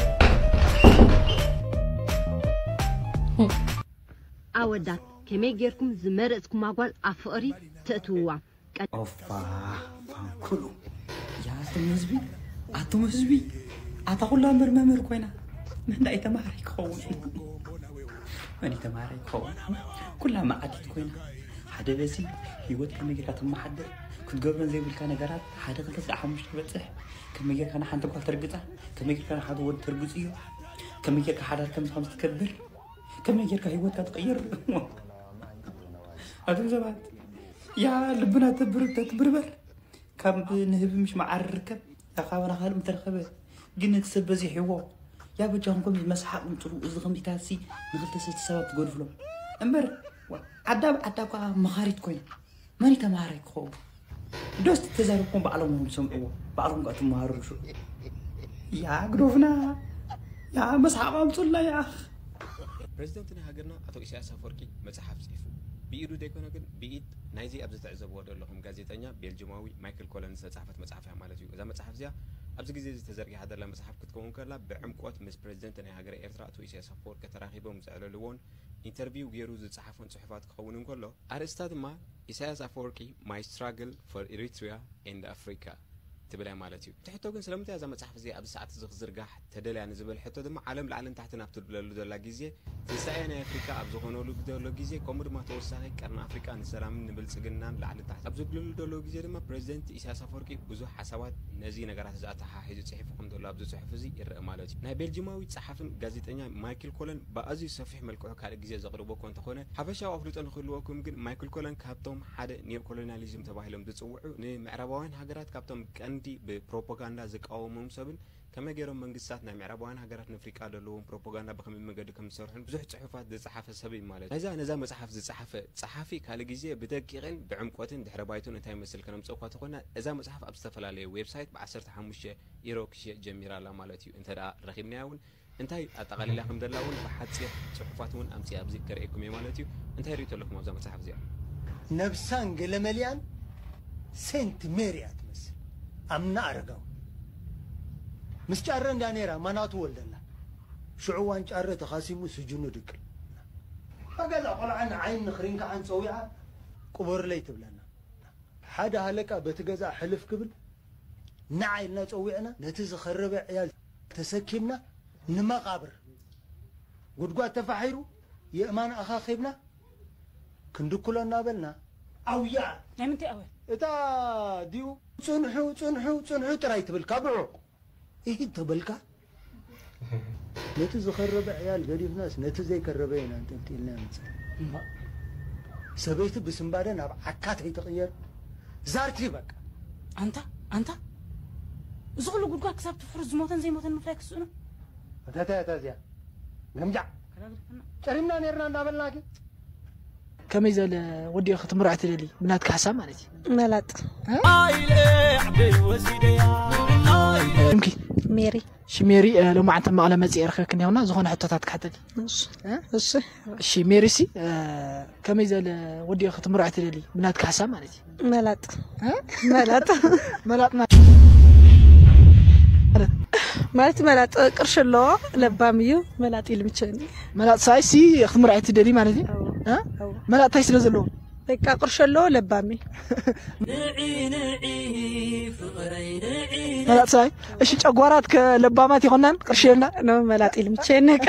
ኣወዳት ከመይ ጌርኩም ዝመረጽኩማ ጓል ኣብ ፍቕሪ ተእትውዋ ኦፋ ፋንኩሉ ያቶም ህዝቢ ኣቶም ህዝቢ ኣታ ኩላ እምበር መምህር ኮይና መን ዳኣ ተማሃራይ ክኸውን መን ተማሃራይ ክኸውን ኩላ መዓዲት ኮይና ሓደ በዚ ህይወት ከመይ ጌርካ ተመሓድር ክትገብረን ዘይብልካ ነገራት ሓደ ክልተ ስዓ ሓሙሽተ በፅሕ ከመይ ጌርካ ንሓንቲ ጓል ተርግፃ ከመይ ጌርካ ንሓደ ወዲ ተርግፅዮ ከመይ ጌርካ ሓዳር ከምዚ ከምዚ ትከብር ከመይ ጌርካ ህይወትካ ትቕይር ኣቶም ሰባት ያ ልብና ተብርበር ካብ ንህቢ ምሽ መዓር ርከብ ያ ካባና ካልእ ምተረኸበ ግን እቲ ሰብ በዚሕዎ ያ በጃኹም ከም መስሓቕ ምፅሉ እዚ ከምዚታት ሲ ንክልተ ሰስቲ ሰባት ትገድፍሎም እምበር ዓዳ ብዓዳ እኳ መኻሪት ኮይና መን ተምሃራይ ክኸውን ዶስ ተዛረብኩም ባዕሎም እዮም ዝሰምዕዎ ባዕሎም ጋር ትመሃሩ ሹ ያ ግዶፍና ያ መስሓቕ ኣምፁልና ያ ፕሬዚደንት ናይ ሃገርና ኣቶ ኢሳያስ ኣፈወርቂ መፅሓፍ ፅሒፉ ብኢዱ ዘይኮነ ግን ብኢድ ናይዚ ኣብዚ ትዕዘብዎ ዘለኹም ጋዜጠኛ ቤልጅማዊ ማይክል ኮለን ዝተፃሕፈት መፅሓፍ እያ ማለት እዩ እዛ መፅሓፍ እዚኣ ኣብዚ ግዜ እዚ ተዘርጊሓ ዘላ መፅሓፍ ክትከውን ከላ ብዕምቆት ምስ ፕሬዚደንት ናይ ሃገረ ኤርትራ ኣቶ ኢሳያስ ኣፈወርቂ ተራኺቦም ዘዕለልዎን ኢንተርቪው ገይሩ ዝፀሓፎን ፅሑፋት ክኸውን እንከሎ ኣርእስታ ድማ ኢሳያስ ኣፈወርቂ My Struggle for Eritrea and Africa ትብል እያ ማለት እዩ። እቲ ሕቶ ግን ስለምንታይ እዛ መጽሓፍ እዚኣ ኣብዚ ሰዓት እዚ ክዝርጋሕ ተደልያ ንዝብል ሕቶ ድማ ዓለም ላዕልን ታሕትን ኣብ ትብለሉ ዘላ ግዜ ትንሳኤ ናይ ኣፍሪቃ ኣብ ዝኾነሉ ዘሎ ግዜ ከምኡ ድማ ተወሳኺ ቀርኒ ኣፍሪቃ ንሰላምን ንብልጽግናን ላዕልን ታሕትን ኣብ ዝብለሉ ዘሎ ግዜ ድማ ፕሬዚደንት ኢሳያስ ኣፈወርቂ ብዙሕ ሓሳባት ነዚ ነገራት እዚ ኣተሓሒዙ ጽሒፉ ከም ዘሎ ኣብዚ ጽሑፍ እዚ ይረአ ማለት እዩ። ናይ ቤልጂማዊ ጸሓፍን ጋዜጠኛ ማይክል ኮለን ብኣዝዩ ሰፊሕ መልክዑ ካልእ ግዜ ዘቕርቦ እኳ እንተኾነ ሓፈሻዊ ኣፍልጦ ንክህልወኩም ግን ማይክል ኮለን ካብቶም ሓደ ኒዮኮሎኒያሊዝም ተባሂሎም ዝጽውዑ ንምዕራባውያን ሃገራት ካብቶም ቀንዲ ብፕሮፓጋንዳ ዝቃወሞም ሰብን ከመይ ገይሮም መንግስታት ናይ ምዕራባውያን ሃገራት ንኣፍሪቃ ዘለዎም ፕሮፓጋንዳ ብኸመይ መገዲ ከም ዝሰርሑን ብዙሕ ጽሑፋት ዝጸሓፈ ሰብ እዩ ማለት ናይዛ ነዛ መጽሓፍ ዝጸሓፈ ጸሓፊ ካልእ ግዜ ብደቂቕን ብዕምቆትን ድሕረ ባይቱን እንታይ ይመስል ከነምጽእ እኳ ተኾና እዛ መጽሓፍ ኣብ ዝተፈላለዩ ዌብሳይት ብ15 ኢሮ ክሽየጥ ጀሚራ ኣላ ማለት እዩ እንተ ደኣ ረኺብናያ እውን እንታይ ኣጠቓሊላ ከም ዘላ እውን ብሓጺር ጽሑፋት እውን ኣምጺኣ ኣብዚ ከርእየኩም እየ ማለት እዩ። እንታይ ርእይቶ ኣለኩም ኣብዛ መጽሓፍ እዚኣ? ነብሳን ገለመልያን ሴንት ሜሪ እያ ትመስል። ኣምና ኣረጋዊ ምስ ጫረ እንዳ ነይራ ማናቱ ወልደላ ሽዑ ዋን ጫረ ተኻሲሙ ስጅኑ ድቅል። ኣገዛ ቆልዓ ንዓይን ንኽሪንካዓን ጸዊዓ ቅበሩለይ ትብለና። ሓደ ሃለቃ በቲ ገዛ ሕልፍ ክብል ንዓ ኢልና ጸዊዕና ነቲ ዝኸረበ ዕያል ተሰኪምና ንመቓብር ጉድጓድ ተፋሒሩ የእማን ኣኻኺብና ክንድኩሎ እናበልና ኣውያ ናይ ምንታይ ኣወል እታ ድዩ ጽንሑ ጽንሑ ጽንሑ ጥራይ ትብል ካብ ርሑቕ ኢሂድ ተበልካ ነቲ ዝኸረበ ዕያል ገዲፍናስ ነቲ ዘይከረበ ኢና እንጠልጢልና ምጽእ ሰበይቲ ብስንባደ ናብ ዓካት ኣይትቕየር ዛርቲ በቃ ኣንታ ኣንታ እዚ ኩሉ ጉድጓድ ክሳብ ትፍሕሩ ዝሞተን ዘይሞተን ምፍላይ ክስእኑ ኣታታይ ኣታ እዚኣ ገምጃዕ ጨሪምና ነርና እንዳበልናኪ ከመይ ዘለ ወዲኦ ክትምርዖ ትደሊ ብናትካ ሓሳብ ማለት እዩ መላጥ እምኪ ሜሪ ሽሜሪ ሎማዓንቲ መቐለ መፅእ የርኸክ እኒሆና ዝኾነ ሕቶታት ክሓተል እሺ እ? እሺ እሺ ሜሪ ሲ እ፣ ከመይ ዘለ ወዲኦ ክትምርዖ ትደሊ ብናትካ ሓሳብ ማለት እዩ መላጥ እ? መላጥ መላጥና ማለት መላጥ ቅርሺ ኣለዎ ለባም እዩ መላጥ ይልምቸኒ መላጥ ሳይ ሲ ክትምርዖ ትደሊ ማለት እዩ እ? መላጥ ታይ ስለ ዘለዎ በቃ ቅርሺ ኣለዎ ለባም እዩ መላጥ ሳይ እሺ ጨጓራት ከለባማት ይኾናን ቅርሺ የልና ኖ መላጥ ይልምቸኒ በቃ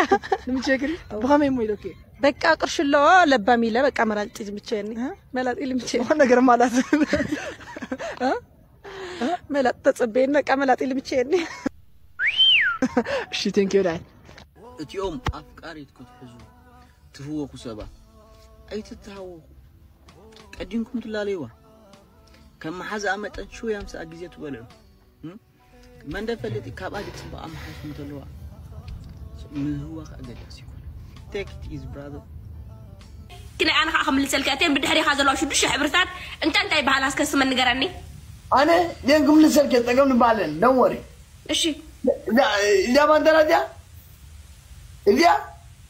ንምቸግሪ ብኸመይ እሞ ኢለክ በቃ ቅርሺ ኣለዎ ለባም ኢለ በቃ መላጥ ይልምቸኒ መላጥ ይልምቸኒ ዝኾነ ነገር ማለት መላጥ ተጸበየኒ በቃ መላጥ ይልምቸኒ እሺ ቴንኪዩ ዳይ እቲኦም ኣፍቃሪት ክትሕዙ ትህወኹ ሰባት ኣይትተሃወኹ። ቀዲምኩም ትላለይዋ። ከም መሓዝኣ መጠን ሽውያ ምስኣ ግዜ ትበልዑ። እም? መን ደ ፈልጥ ካብኣ ድጽበቕ ኣመሓይሽ እንተለዋ ምህዋኽ ኣገዳሲ ይኮነ። Take it easy brother። ግን ኣነ ከዓ ክምልሰልካ እተን ብድሕሪኻ ዘለዋ ሽዱሽተ ሕብርታት እንታይ እንታይ ይበሃላ እስከ ስመን ንገረኒ። ኣነ ደን ክምልሰልከ ጸገም ንባለን ደን ወሪ እሺ እዛ ባንደራ እዚኣ እዚኣ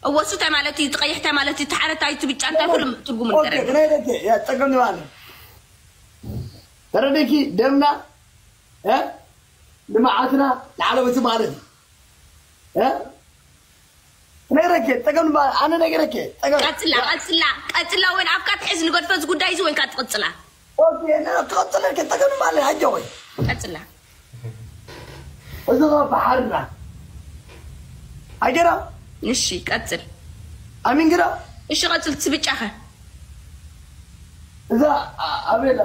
እወ እሱ እንታይ ማለት እዩ? እቲ ቀይሕ እንታይ ማለት እዩ? እቲ ሓረ እንታይ እዩ? እቲ ብጫ እንታይ ኩሉ ትርጉሙ ኦኬ ንገረኒ። ክነይረኪ እያ ጸገም ንባለን ተረዲኪ ደምና እ ንመዓትና ንዓለመቲ ማለት እዩ እ ነይረኬ ጠቀም በ ኣነ ነገረኬ ጠቀም ቀጽላ ቀጽላ ቀጽላ ወይን ኣብካ ትሕዝ ንገድፈ እዚ ጉዳይ እዚ ወይንካ ትቕጽላ ትቐጽለልከ ጠቀም ማለት ኣጆ ወይ ቀጽላ እዚ ኸ በሓርና ኣጀራ እሺ ቀጽል ኣሚን ግራ እሺ ቀጽል ትብጫኸ እዛ ኣቤላ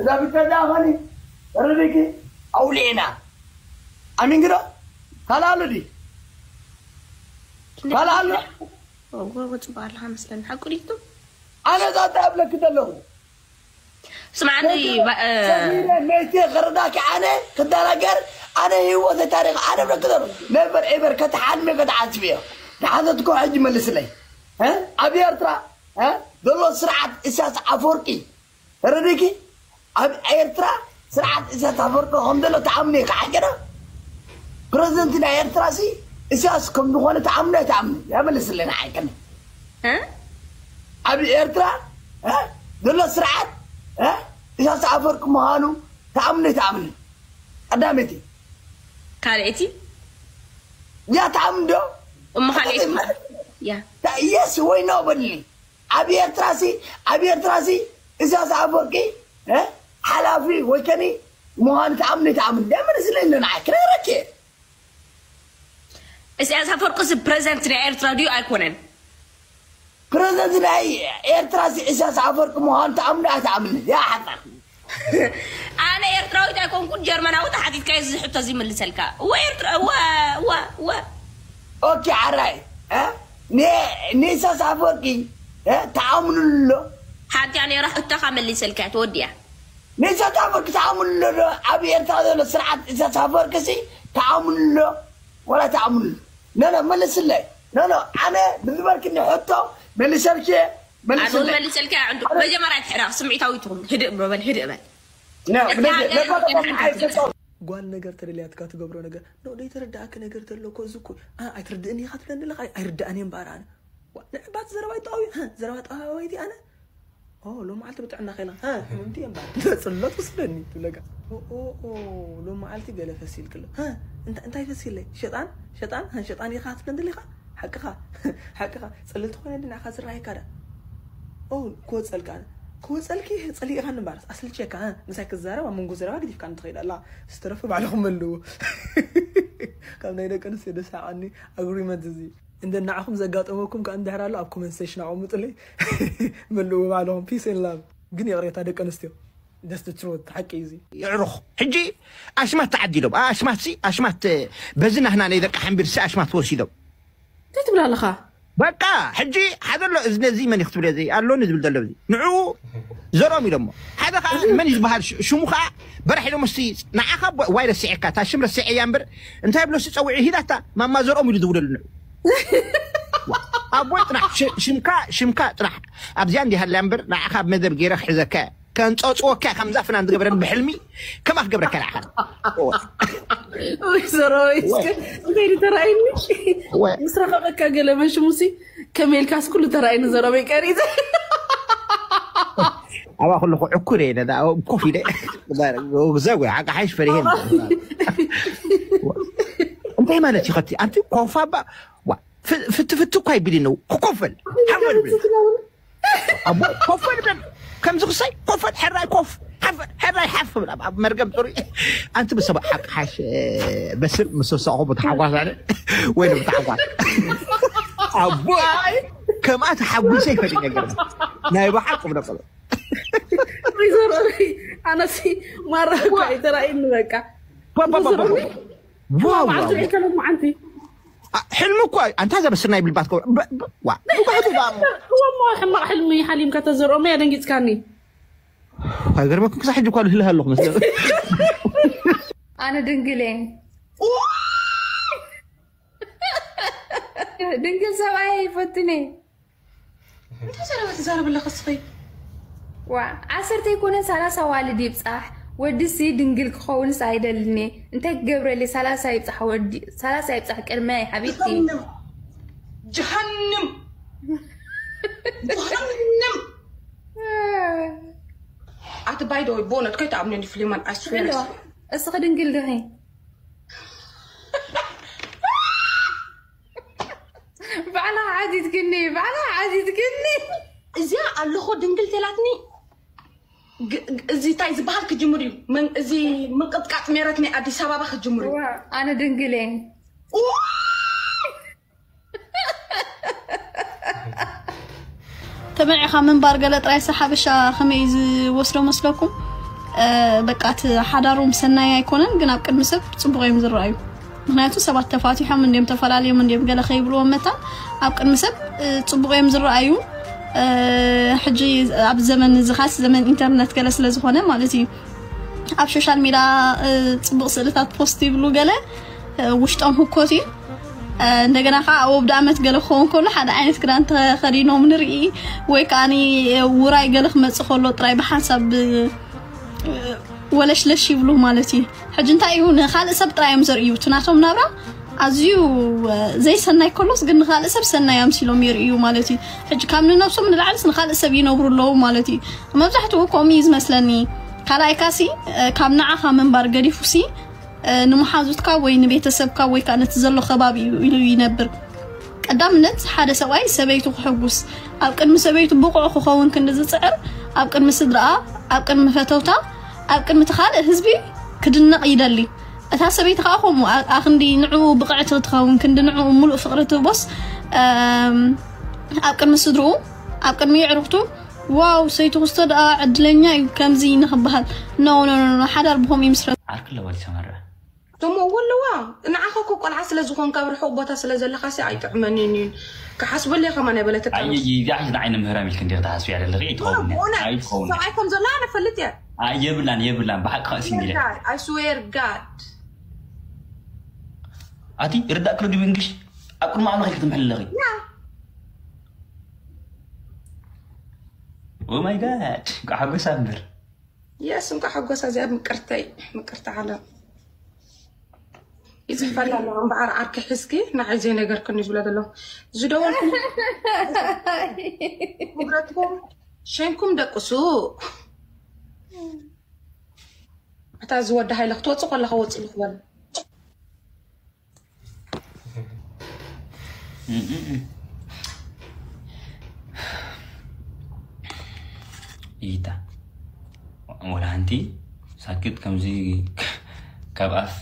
እዛ ብቻ ዳ ኸኒ ረዲኪ ኣውሊዕና ኣሚን ግራ ካልኣሉ ዲ ካልኣሉ ጎጎ ጽባህ ኣለኻ መስለኒ ሓቁ ዲቱ ኣነ ዛታ ኣብለኪ ዘለኹ ስማዕኒ ሰሚረ መይቴ ክርዳኪ ኣነ ክደናገር ኣነ ህይወተ ታሪክ ኣነ ብለኪ ዘለኹ ነበር ኤበር ከተሓልሚ ከተሓስብዮ ንሓተትኮ ሕጂ መልስለይ እ? ኣብ ኤርትራ እ? ዘሎ ስርዓት ኢሳያስ ኣፈወርቂ ተረዲኪ ኣብ ኤርትራ ስርዓት ኢሳያስ ኣፈወርቂ ከም ዘሎ ተኣምኒ ኢኻ ሓቂ ዶ ፕረዚደንት ናይ ኤርትራ ሲ ኢሳያስ ከም ዝኾነ ተኣምኒ ኣይተኣምኒ ያመልስለና ሓቂ ዶ እ? ኣብ ኤርትራ እ? ዘሎ ስርዓት እ? ኢሳያስ ኣፈወርቂ ምዃኑ ተኣምኒ ኣይተኣምኒ ቀዳመይቲ ካልኣይቲ ያ ተኣምኒ ዶ እሞ ካልኣይቲ ያ የስ ወይ ኖ በልኒ ኣብ ኤርትራ ሲ ኣብ ኤርትራ ሲ ኢሳያስ ኣፈወርቂ እ? ሓላፊ ወይ ከኒ ምዃኑ ተኣምኒ ተኣምኒ ደመን ስለኒ ንዓይ ክነግረኪ እየ ኢሳያስ ኣፈወርቂ ሲ ፕረዚደንት ናይ ኤርትራ ድዩ ኣይኮነን ፕረዚደንት ናይ ኤርትራ ሲ ኢሳያስ ኣፈወርቂ ምዃኑ ተኣምኒ ኣይተኣምኒ ያ ሓጣ ኣነ ኤርትራዊት ኣይኮንኩን ጀርመናዊ ተሓቲትካ እዚ ሕቶ እዚ ይምልሰልካ እወ ኤርትራ እወ እወ እወ ኦኬ ዓራይ እ? ኒ- ንኢሳያስ ኣፈወርቂ እ? ተኣምኑ ኣሎ ሓንቲ እያ ነይራ ሕቶኻ መሊሰልካ እያ ተወዲያ ንኢሳያስ ኣፈወርቂ ተኣምኑ ኣሎ ዶ ኣብ ኤርትራ ዘሎ ስርዓት ኢሳያስ ኣፈወርቂ ሲ ተኣምኑ ኣሎ ወላ ተኣምኑ ኣሎ ኖ ኖ መልስለይ ኖ ኖ ኣነ ብዝበልክኒ ሕቶ መሊሰልኪ ኣነ እውን መልስለይ መሊሰልካ እያ ዕንዱ መጀመርያ ትሕረቕ ስምዒታዊ ትኹን ህድእ ብሎ በል ህድእ በል ኖ፣ እታ ሃገር ነበር እኮ ኣይሰጠው። ጓል ነገር ተደልያትካ ትገብሮ ነገር ኖ ደይተረዳእኪ ነገር ተሎ እኮ እዚ እኮ ኣ- ኣይትርድእኒ ኢኻ ትብለኒ ኣለኻ ኣይርዳእን እየ እምበኣር ኣነ ዋ፣ ንዕባት ዘረባ ይጠቐው ዘረባ ጠባባይቲ ኣነ ኦ ሎመዓልቲ ብጥዕና ከይላ ህምምቲ እየ እምበኣር ተፅሎ ትወስደኒ ትብለካ ኦ ኦ ኦ፣ ሎመዓልቲ ገለ ፈሲልክሎ ሀ፣ እንታ- እንታይ ፈሲለይ ሸጣን ሸጣን ሀ፣ ሸጣን ኢኻ ትብለኒ ደሊኻ ሓቅኻ ሓቅኻ ፅልልቲ ኮይነ ድንዕኻ ዝረኣየካ ዳ ኦ ክወፀልካ ክወፀልኪ ፀሊእኻኒ እምበኣር ኣስልቸካ ሀ፣ ምሳይ ክዛረብ ኣብ መንጎ ዘረባ ግዲፍካ ንትኸይድ ኣላ ዝተረፈ ባዕልኹም መልዎ ካብ ናይ ደቂ ኣንስትዮ ደሳዓኒ ኣግሪመንት እዚ እንደ ንዓኹም ዘጋጠመኩም ከኣ እንድሕር ኣሎ ኣብ ኮመንት ሴሽን ኣቐምጡለይ መልዎ ባዕልኹም peace and love ግን ይቕሬታ ደቂ ኣንስትዮ that's the truth ሓቂ እዩ እዚ ይዕሩኽ ሕጂ ኣሽማት ተዓዲሎም ኣሽማት ሲ ኣሽማት በዚ ናህና ናይ ደቂ ሓንቢር ሲ ኣሽማት ወሲዶም እንታይ ትብል ኣለኻ በቃ ሕጂ ሓደ ኣሎ እዚ ነዚ መን እዩ ክትብል እዚ ኣሎኒ ዝብል ዘሎ እዚ ንዕኡ ዘርኦም ኢሎሞ ሓደ ከዓ መን እዩ ዝበሃል ሽ- ሽሙ ከዓ በራሕ ኢሎም እስቲ ንዓኻ ብ- ዋይ ረሲዐካ እታ ሽም ረሲዐ እያ እምበር እንታይ ብሎ ሲ ፀዊዑ ሂዳታ ማማ ዘርኦም ኢሉ ዝውለሉ ንዑ ኣቦይ ጥራሕ ሽ- ሽምካ ሽምካ ጥራሕ ኣብዚኣ እንዲሃልያ እምበር ንዓኻ ኣብ መደብ ገይረ ክሕዘካ እየ። ከንፀፅወካ እየ፣ ከምዛ ፍናን ዝገበረን ብሕልሚ ከማ ክገብረካ ንዓኻ ወይ ሰራዊት እስከ እንታይ ተራእይኒ ወይ ምስ ረኸበካ ገለ መሽሙሲ ከመይ ኢልካስ ኩሉ ተራእይኒ ዘረበይ ቀሪፀ ኣብኣ ከለኹ ዕኩር እየ ነዳ ኮፍ ኢለ ዘጉ ሓቂ ሓይሽ ፈሪሄ እንታይ ማለት እዩ ከቲ ኣንቲ ኮፋ ባ ዋ፣ ፍ- ፍቲ ፍቲ እኳ ይብል ነው ክኮፈል ሓፈል ብል ኣቦ ኮፈል ብል ከምዚ ክሳይ ኮፈል ሕራይ ኮፍ ሓፈል ሕራይ ሓፍ ብል ኣብ- ኣብ መርገም ፅሩይ ኣንቲ ብሰብ ሓቂ ሓሽ በስር ምስ ወሰኹ ብተሓጓስ ኣለ ወይ ብተሓጓስ ኣቦ ከምኣ ተሓጒሰ ይፈጥ ነገር ናይ ብሓቅ ብደቀሎ ወይዘሮ ኣነሲ ማራ እኳ ተራእይኒ በቃ ዋ ዋ ዋ ዋ መዓልቲ ሪእከ ሎመዓንቲ አ- ሕልሚ እኮ ኣንታ ዘበስር ናይ ብልባት ከ ዋ ብባህቱ ዳ እወሞ ሕማቕ ሕልሚ ሓሊምካ ተዘርኦሞ እያ ደንጊፅካኒ ኣይገርመኩም ክሳብ ሕጂ እኳ ልህልህ ኣለኹ መስለ ኣነ ድንግል እየ ድንግል ሰብኣይ ይፈትን እየ እንታይ ዘረባ ትዛረብ ኣለኻ እስኺ ዋ ዓሰርተ ይኮነ ሰላሳ ዋልድ ይብፃሕ ወድሲ ድንግል ክኸውንስ ኣይደልን እየ እንታይ ክገብረለይ ሰላሳ ይብፃሕ ወዲ ሰላሳ ይብፃሕ ቅድመይ ሓቢብቲ ጀሃንም ጀሃንም ጀሃንም ኣቲ ባይ ዶ ቦነት ከይትኣብነኒ ፍሊማን ኣስፌር እስኺ ድንግል ድኺ ባዕላ ዓዚትክኒ ባዕላ ዓዚትክኒ እዚኣ ኣለኹ ድንግል ተላትኒ ግ- ግ- እዚ እንታይ ዝበሃል ክጅምር እዩ መን- እዚ ምንቅጥቃጥ ሜረት ናይ ኣዲስ ኣበባ ክጅምር እዩ ዋ፣ ኣነ ድንግል እየ ተመዒኻ ምንባር ገለ ጥራይስ ሓበሻ ከመይ እዩ ዝወስዶ መስለኩም? እ፣ በቃ እቲ ሓዳሮም ሰናይ ኣይኮነን፣ ግን ኣብ ቅድሚ ሰብ ጽቡቕ እዮም ዝረኣዩ። ምክንያቱ ሰባት ተፋቲሖም እንድዮም ተፈላለዮም እንድዮም ገለ ከይብልዎም መታን ኣብ ቅድሚ ሰብ እ፣ ጽቡቕ እዮም ዝረኣዩ። እ፣ ሕጂ ኣብ ዘመን እዚ ኻስ ዘመን ኢንተርነት ገለ ስለ ዝኾነ ማለት እዩ ኣብ ሶሻል ሚድያ እ፣ ጽቡቕ ስእልታት ፖስት ይብሉ ገለ እ፣ ውሽጦም ህኮት እዩ። እ፣ እንደገና ከዓ ኣብ ወብዲ ዓመት ገለ ክኸውን ከሎ ሓደ ዓይነት ክዳን ተኸዲኖም ንርኢ ወይ ከዓ ውራይ ገለ ክመፅእ ከሎ ጥራይ ብሓንሳብ እ፣ ወለሽለሽ ይብሉ ማለት እዩ። ሕጂ እንታይ እዩ ንካልእ ሰብ ጥራይ እዮም ዘርእዩ እቲ ናቶም ናብራ ኣዝዩ እ፣ ዘይሰናይ ከሎስ ግን ንካልእ ሰብ ሰናይ ኣምሲሎም የርእዩ ማለት እዩ። ሕጂ ካብ ንነብሶም ንላዕልስ ንካልእ ሰብ ይነብሩ ኣለዉ ማለት እዩ። መብዛሕትኡ ከምኡ እዩ ዝመስለኒ። ካልኣይ ካሲ እ፣ ካብ ንዓኻ ምንባር ገዲፉሲ እ፣ ንመሓዙትካ ወይ ንቤተሰብካ ወይ ከዓ ነቲ ዘሎ ከባቢ እዩ ኢሉ ይነብር። ቀዳምነት ሓደ ሰብኣይ ሰበይቱ ክሕጉስ ኣብ ቅድሚ ሰበይቱ ብቑዕ ክኸውን ክንዲ ዝፅዕር ኣብ ቅድሚ ስድራኣ ኣብ ቅድሚ ፈተውታ ኣብ ቅድሚ እቲ ካልእ ህዝቢ ክድነቕ ይደሊ። እታ ሰበይቲ ከዓ ከምኡ ኣ- ኣክንዲ ንዕኡ ብቕዕቲ ክትኸውን ክንዲ ንዕኡ ሙሉእ ፍቕሪ ትህቦስ እም፣ ኣብ ቅድሚ ስድርኡ ኣብ ቅድሚ የዕሩኽቱ ዋው ሰይቱ ክስቶ ደኣ ዕድለኛ እዩ ከምዚ ንክበሃል ኖ ኖ ኖ ኖ፣ ሓዳር ብኸምኡ ይምስረት። ዓርኪ ኣለዋ ድዩ ሰመረ? እሞ እዎ ኣለዋ ንዓኻ እኮ ቆልዓ ስለ ዝኾንካ ኣብ ርሑቕ ቦታ ስለ ዘለኻ ሲ ኣይጥዕመንን እዩ ክሓስበለይ ከማ ናይ በለተካ ኣየይ ዛዕሽ ንዓይነ ምህራም ኢልክ እንዲኽ ትሓስቢ ኣለኺ ኣይትኸውን ኣይትኸውን ሰብኣይ ከም ዘሎ ኣነ ፈልጥ እየ የብላን የብላን ብሓቂ ከእሲ ኢለ I swear God ኣቲ ርዳእ ክሎ ድዩ እንግሊሽ ኣብ ቅድሚ ኣምላኽ ኢልክ ትምሕል ኣለኺ Yeah Oh my God እንኳዕ ሓጎሳ እምበር Yes እንኳዕ ሓጎሳ እዚኣ ምቅርተይ ምቅርቲ ዓለም ይፅሕፈላ ኣለኹ እምበኣር ዓርኪ ሒዝኪ ንዓይ ዘይነገርክኒ ዝብሎ ዘሎ ዝደወልኩም ንብረትኩም ሸንኩም ደቅሱ። እታ ዝወዲ ሃይለ ክትወፅእ ከለካ ወፅእ ልክበል። እይታ ወላ ሓንቲ ሳክት ከምዚ ካብ ኣፍ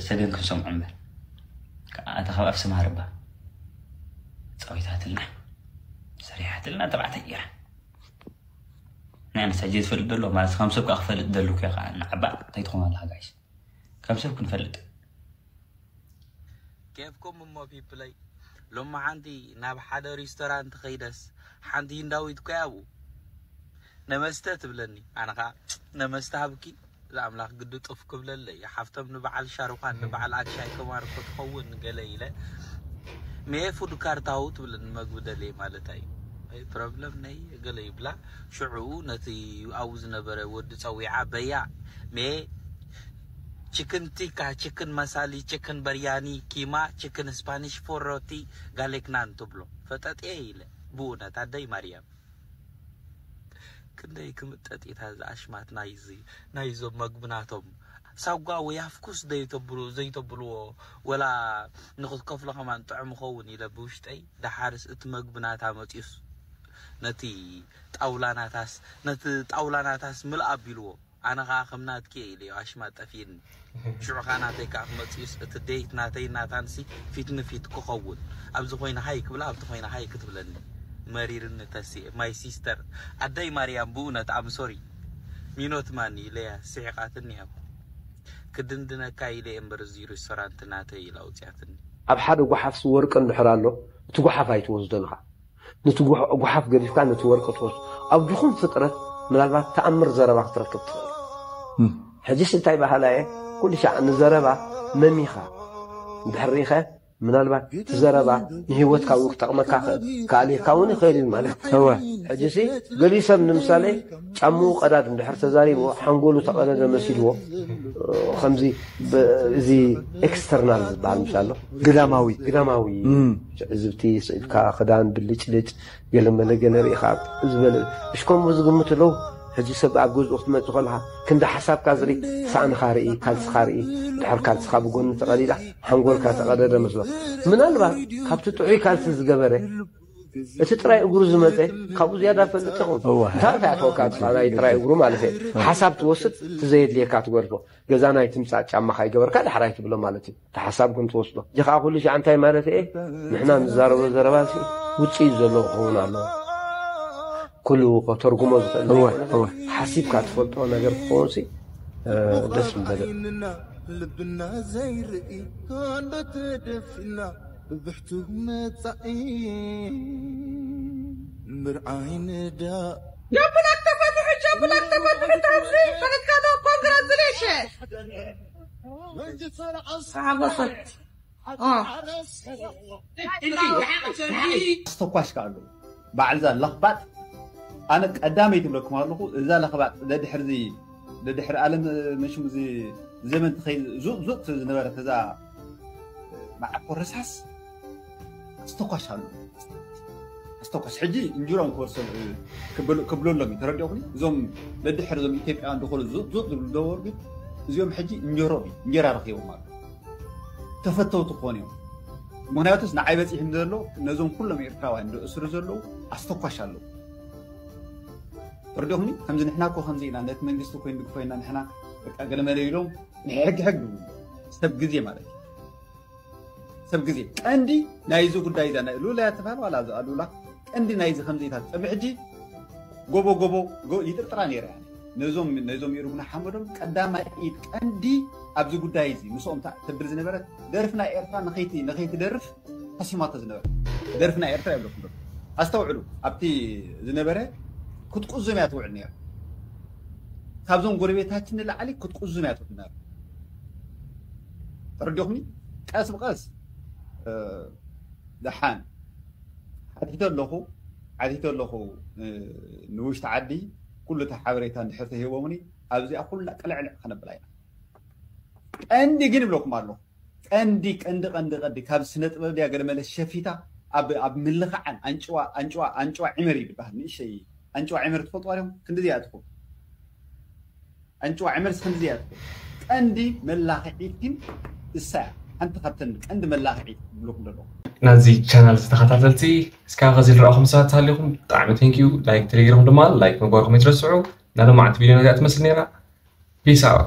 ሰገን ክንሰምዖ እምበር ኣታ ካብ ኣፍ ስማርባ ፀዊታትልና ሰሪሓትልና ተባዕታይ እያ። ናይ ኣነሳ ጀ ዝፈልጥ ዘሎ ማለት ከም ሰብ ከዓ ክፈልጥ ደሉ እኮ ከዓ ንዓባ እንታይ ትኾኑ ኣለካ ጋይስ ከም ሰብ ክንፈልጥ ኬፍኩም እሞ ፒፕለይ ሎማ ሓንቲ ናብ ሓደ ሪስቶራንት ከይደስ ሓንቲ ሂንዳዊት ኮ ኣብኡ ነመስተ ትብለኒ ኣነ ከዓ ነመስተ ሃብኪ ዝኣምላኽ ግዲ ጡፍ ክብለለይ ሓፍቶም ንበዓል ሻሩኻን ንበዓል ኣክሻይ ከማር እኮ ትኸውን ገለ ኢለ ሜ ፉድ ካርታው ትብለኒ መግቢ ደልየ ማለት እዩ ፕሮብለም ነይ ገለ ይብላ ሽዑ ነቲ ኣብኡ ዝነበረ ወዲ ፀዊዓ በያ ሜ ችክን ቲካ ችክን መሳሊ ችክን በርያኒ ኪማ ችክን ስፓኒሽ ፎሮቲ ጋሌክናን ትብሎ ፈጠጥየ ኢለ ብእውነት ኣደይ ማርያም ክንደይ ክምጠጥ ኢታ ዝኣሽማት ናይዚ ናይዞም መግብናቶም ሳጓ ወይ ኣፍኩስ ዘይተብሉ ዘይተብልዎ ወላ ንክትከፍሎ ከማን ጥዑም ኸውን ኢለ ብውሽጠይ ደሓርስ እቲ መግብናታ መፅዩስ ነቲ ጣውላናታስ ነቲ ጣውላናታስ ምልእ ኣቢልዎ ኣነ ከዓ ከም ናትኪ እየ ኢለዮ ኣሽማ ጠፊእኒ ሽዑ ከዓ ናተይ ከዓ ክመፅዩስ እቲ ዴት ናተይ ናታንሲ ፊት ንፊት ክኸውን ኣብዚ ኮይና ሃይ ክብላ ኣብቲ ኮይና ሃይ ክትብለኒ መሪርኒ ተሲኤ my sister ኣደይ ማርያም ብእውነት I'm sorry ሚኖት ማኒ ኢለያ ስሒቓትኒ እያ ክድንድነካ ኢለ እየ እምበር እዚ ሬስቶራንት ናተይ ኢላ ኣውፅያትኒ ኣብ ሓደ ጓሓፍሲ ወርቂ እንድሕር ኣሎ እቲ ጓሓፍ ኣይትወስዶን ኢኻ ነቲ ጓሓፍ ገዲፍካ ነቲ ወርቂ ትወስዶ ኣብ ድኹም ፍጥረት ምናልባት ተኣምር ዘረባ ክትረክብ ትኽእል ሕጂስ እንታይ በሃላ እየ ኩሉ ሻዕ ንዘረባ መሚኻ እንድሕር ርኢኸ ምናልባት እቲ ዘረባ ንህይወትካ እውን ክጠቕመካ ክኣልየካ እውን ይኽእል እዩ ማለት እወ ሕጂሲ ገሊኡ ሰብ ንምሳሌ ጫምኡ ቀዳድ እንድሕር ተዛሪብዎ ሓንጎሉ ተቐደደ መሲልዎ ከምዚ እዚ ኤክስተርናል ዝበሃል ምስ ኣሎ ግዳማዊ ግዳማዊ ትዕዝብቲ ስኢልካ ክዳን ብልጭልጭ ገለመለ ገለ ርኢኻ ዝበለ እሽኮም ዝግምት ኣለዉ ሕጂ ሰብ ኣብ ገዝኡ ክትመፅእ ከለካ ክንዲ ሓሳብካ ዝርኢ ሳእንኻ ርኢ ካልስኻ ርኢ ድሕር ካልስኻ ብጎኒ ተቐዲዳ ሓንጎልካ ተቐደደ መስሎ ምናልባት ካብቲ ጥዑይ ካልሲ ዝገበረ እቲ ጥራይ እግሩ ዝመፀ ካብኡ ዝያዳ ፈልጥ ኢኹም እንታይ እንታይ ኣትወካ ናይ ጥራይ እግሩ ማለት ሓሳብ ትወስድ ትዘየድልየካ ትገድፎ ገዛ ናይ ትምፃእ ጫማ ካይገበርካ ዳሕራይ ትብሎ ማለት እዩ። እቲ ሓሳብ ግን ትወስዶ። እዚ ከዓ ኩሉ ሻዕ እንታይ ማለት እየ? ንሕና ንዛረቦ ዘረባ ሲ ውፅኢት ዘለዎ ክኸውን ኣለዎ። ኩሉ ከተርጉሞ ዝኽእል ዘይኮነ ሓሲብካ ትፈልጦ ነገር ክኸውን ሲ ደስ ምበለ። ልብና ዘይርኢ ካሎ ተደፊና ብብሕቱ መጻኢ ምርዓይ ንዳ የብላክ ተፈትሑ ጀብላክ ተፈትሑ ተብዚ ፈለጥካዶ ኮንግራትሌሽን ሓጎሰት ኣስተኳሽ ከ ኣለዉ ባዕልዛ ለኽባጥ ኣነ ቀዳመይ ትብለኩም ኣለኹ እዛ ለኽባጥ ደድሕርዚ ደድሕሪ ኣለም መሽም እዚ ዘመን ትኸይድ ዙቕ ዙቕ ዝነበረት እዛ መዓኮ ረሳስ ኣስተኳሽ ኣሎ ኣስተኳሽ ሕጂ እንጀሮም ክወሰሉ ክብለሎም እዩ ተረዲኦኩኒ እዞም ደድሕር እዞም ኢትዮጵያውያን ዝኾኑ ዙጥ ዙጥ ዝብሉ ደወር ግን እዚኦም ሕጂ እንጀሮም እዩ እንጀራ ረኺቦም ኣሎ ተፈተውቲ ክኾኑ እዮም ምክንያቱስ ንዓይ በፂሕኒ ዘሎ ነዞም ኩሎም ኤርትራውያን ዝእስሩ ዘለዉ ኣስተኳሽ ኣለዉ ተረዲኹኒ ከምዚ ንሕና እኮ ከምዚ ኢና ነቲ መንግስቲ ኮይኑ ድግፎ ኢና ንሕና በቃ ገለመለ ኢሎም ንሕግሕግ ዝብሉ ሰብ ግዜ ማለት እዩ ሰብ ግዜ ቀንዲ ናይዚ ጉዳይ እዛ ናይ ሉላ እያ ትበሃል ዋላ እዛ ሉላ ቀንዲ ናይዚ ከምዚታት ቅድሚ ሕጂ ጎቦ ጎቦ ይጥርጥራ ነይረ ነዞም ነዞም ይሩጉና ሓመዶም ቀዳማይ ኢድ ቀንዲ ኣብዚ ጉዳይ እዚ ምስኦም ተብል ዝነበረት ደርፊ ናይ ኤርትራ ንኸይቲ ንኸይትደርፍ ተሲማቶ ዝነበረ ደርፊ ናይ ኤርትራ ይብለኩም ዶ ኣስተውዕሉ ኣብቲ ዝነበረ ክትቁዝም እያ ትውዕል ነይራ ካብዞም ጎረቤታችን ንላዕሊ ክትቁዝም እያ ትውዕል ነይራ ተረዲኹኒ ቀስ ብቀስ ደሓን ሓቲተ ኣለኹ ሓቲተ ኣለኹ ንውሽጢ ዓዲ ኩሉ እቲ ሓበሬታ እንድሕር ተሂቦምኒ ኣብዚኣ ኩላ ቅልዕልዕ ከነብላ ኢና ቀንዲ ግን ይብለኩም ኣለኹ። ቀንዲ ቀንዲ ቀንዲ ቀንዲ ካብ ስነ ጥበብ ድያ ገለ መለ ሸፊታ ኣብ ኣብ ምልኽዓን ኣንጭዋ ኣንጭዋ ኣንጭዋ ዕመር እዩ ዝበሃል። ንእሸይ ኣንጭዋ ዕመር ትፈልጥዋ ዲኹም? ክንድዚኣ ትኹም ኣንጭዋ ዕመር ክንድዚኣ ትኹም። ቀንዲ መላኽዒት ግን እሳ እያ። ሓንቲ ካብተን ቀንዲ መላኽዒት ብሉኩም ዘለኹ። ናዚ ቻናል ዝተኸታተልቲ እስካብ ኸዚ ዝረኣኹም ሰባት ሃሊኹም ብጣዕሚ ቴንኪዩ። ላይክ ተደጊርኩም ድማ ላይክ ምግባርኩም ይትረስዑ። ናሎማዓንቲ ቪድዮ ነዚኣ ትመስል ነይራ። ፒስ ኣውት።